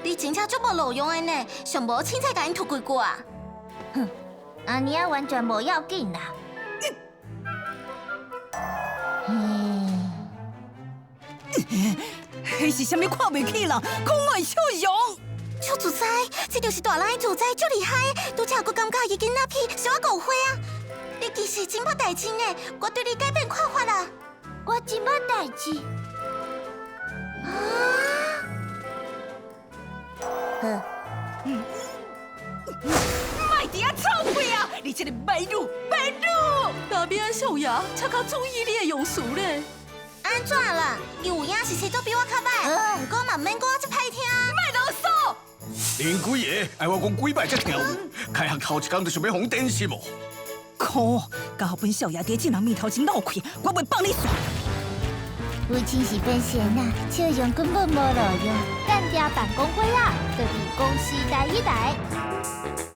你真正足無路用的呢，上無凊彩共𪜶吐幾句啊！哼，按呢仔完全無要緊啦。嗯，彼是啥物看袂起人，講我的笑容。邱自在，這就是大人的自在，足厲害。拄才閣感覺伊囡仔屁，是我誤會啊！你其實真捌代誌呢，我對你改變看法啦。我真捌代誌。啊！好，莫佇遐臭屁啊！你這个敗女，敗女！那邊少爺，請較注意你的用詞咧。按怎啦？伊有影是生做比我較歹，毋過嘛毋免講遮歹聽。莫囉嗦！恁幾个愛我講幾擺才聽有？開學頭一工就想欲予人電死無？可惡！敢予本少爺佇這人面頭前落氣，我袂放你煞。父親是變仙啊，笑容根本無路用。單調辦公會啊，就佇公視第一台。